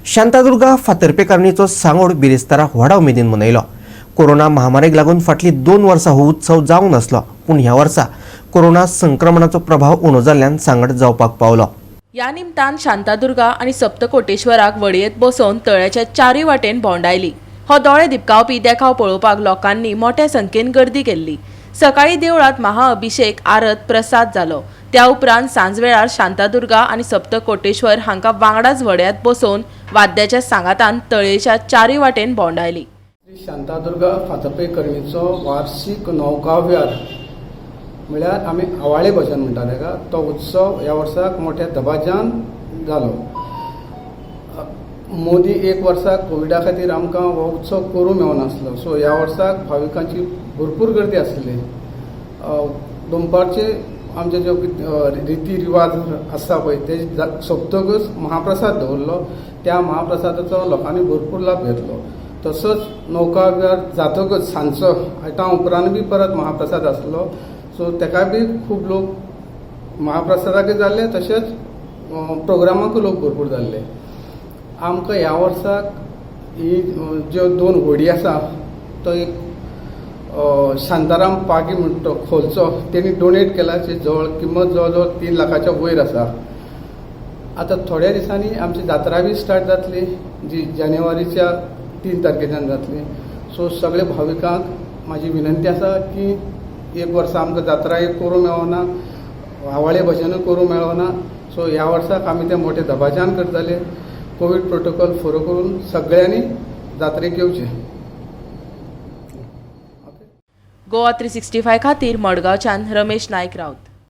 शांतादुर्गा फातर्पेकारणीचो सांगोड बिरेस्तारा व्हडा उमेदीन मनयलो. कोरोना महामारीक लागून फाटलीं 2 वर्सां हो उत्सव जावंक नासलो, पूण ह्या वर्सा कोरोना संक्रमणाचो प्रभाव उणो जाल्ल्यान सांगड जावपाक पावलो. ह्या निमतान शांतादुर्गा आनी सप्तकोटेश्वराक व्हडयेंत बसोवन तळ्याच्या चारूय वाटेन भोंवडायली. हो दोळे दिपकावपी देखाव पळोवपाक लोकांनी मोठ्या संख्येन गर्दी केल्ली. सकाळी देवळांत महाअभिषेक, आरत, प्रसाद जालो. त्या उपरांत सांजवेळार शांतादुर्गा आनी सप्तकोटेश्वर हांकां वांगडाच व्हड्यांत बसोवन वाद्याच्या सांगातान तळयेच्या चारूय वाटेन भोंवडायली. श्री शांतादुर्गा फातर्पे करणीचो वार्षिक नौकाविहार, म्हळ्यार आमी आवाळे भजन म्हणटा ताका, तो उत्सव ह्या वर्साक मोठ्या दबाज्यान जालो. मोदी एक वर्साक कोविडा खातीर आमकां हो उत्सव करूंक मेळनासलो. सो ह्या वर्साक भाविकांची भरपूर गर्दी आसली. दनपारचे आमचे ज्यो रिती रिवाज आसता पळय, ते सोंपतकच महाप्रसाद दवरलो. त्या महाप्रसादाचो लोकांनी भरपूर लाभ घेतलो. तसोच नौका विहार जातकच सांजचो 8 उपरांत बी परत महाप्रसाद आसलो. सो तेका बी खूब लोक महाप्रसादाकय जाल्ले, तशेंच प्रोग्रामाकूय लोक भरपूर जाल्ले. आमकां ह्या वर्साक ही ज्यो दोन होडी आसा, तो एक शांताराम पागी म्हणटा तो खोलचो, तेणी डोनेट केला. जी जवळ किंमत जवळ जवळ 3 लाखाच्या वयर आसा. आतां थोड्या दिसांनी आमची जात्रा बी स्टार्ट जातली, जी जानेवारीच्या 3 तारखेच्यान जातली. सो सगळे भाविकांक म्हाजी विनंती आसा की एक वर्सा आमकां जात्राय करूंक मेळना, आवाळे भजनूय करूंक मेळना. सो ह्या वर्साक आमी ते मोठे दबाज्यान करतले. कोवीड प्रोटोकॉल फोलो करून सगळ्यांनी जात्रेक येवचें. ओके. गोवा 365 खातीर मडगांवच्यान रमेश नायक राऊत.